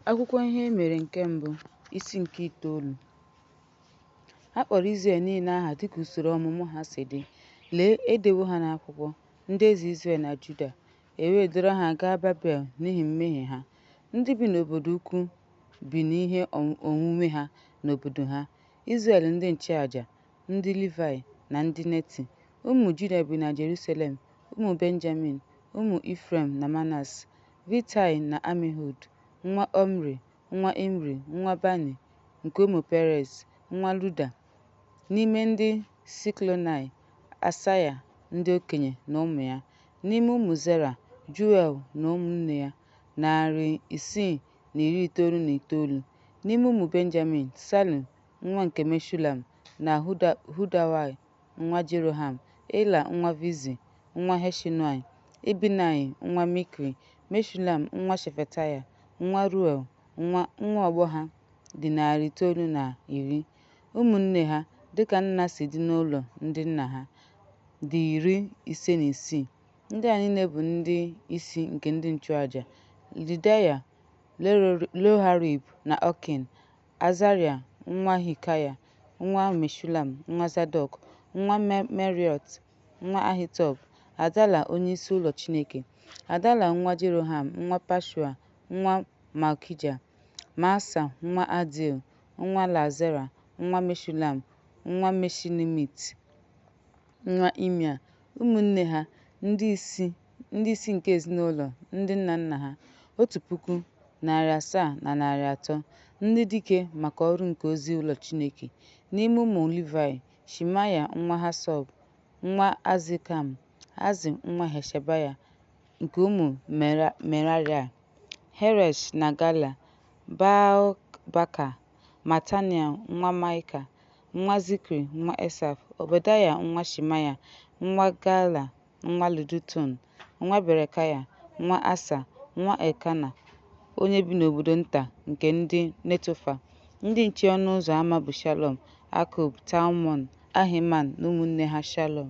Akwụkwọ Ihe E Mere nke Mbụ, isi nke itoolu. A kpọrọ Izrel niile aha dịka usoro ọmụmụ ha si dị, lee, e dewo ha n'akwụkwọ ndị eze Izrel na Juda, e wee dọrọ ha gaa Babel n'ihi mmehie ha. Ndị bi n'obodo ukwu bi n'ihe onwunwe ha n'obodo ha, Izrel ndị nchụaja, ndị Livaị, na ndị Neti. Ụmụ Juda bi na Jeruselem, ụmụ Benjamin, ụmụ Ifrem na Manase, Vitaị na Amihud, nwa Ọmri, nwa Imri, nwa Bani, nke ụmụ Perez, nwa Juda. N'ime ndị Shịlonaị, Asaya ndị okenye na ụmụ ya. N'ime ụmụ Zera, Juel na ụmụnne ya, 699. N'ime ụmụ Benjamin, Salu nwa nke Meshulam na Hodawaị nwa Jeroham, Ila nwa Vizi nwa Heshunaị, Ibnaị nwa Mikri, Meshulam nwa Shefataya, nwa Reuel, nwa, nwa ọgbọ ha dị 910. Ụmụnne ha, dịka nna si dị n'ụlọ ndị nna ha, dị 56. Ndị a niile bụ ndị isi nke ndị nchụaja: Jedaya, Jehoiarib na Okin, Azaraya nwa Hilkaya, nwa Meshulam, nwa Zadọk, nwa Meraiot, nwa Ahitub, Adala onyeisi ụlọ Chineke, Adala nwa Jeroham, nwa Pashua, nwa Malkija, Maasai nwa Adiel, nwa Eleazar, nwa Meshulam, nwa Meshilemit, nwa Imea. Ụmụnne ha, ndị isi nke ezinụlọ ndị nna nna ha, 1,700 na 300, ndị dike maka ọrụ nke ozi ụlọ Chineke. N'ime ụmụ Livaị: Shemaya nwa Hashọb, nwa Azrikam, nwa Hashabaya, nke ụmụ Meraraị, Heresh na Galal, Bakbaka, Matanaị nwa Maịka, nwa Zikri, nwa Esaf, Ọbadaya nwa Shemaya, nwa Galal, nwa Jedutun, nwa Berekaya, nwa Asa, nwa Elkena, onye bi n'obodo nta nke ndị Netofa. Ndị nche ọnụ ụzọ ama bụ Shalọm, Akub, Talmọn, Ahiman na ụmụnne ha Shalọm.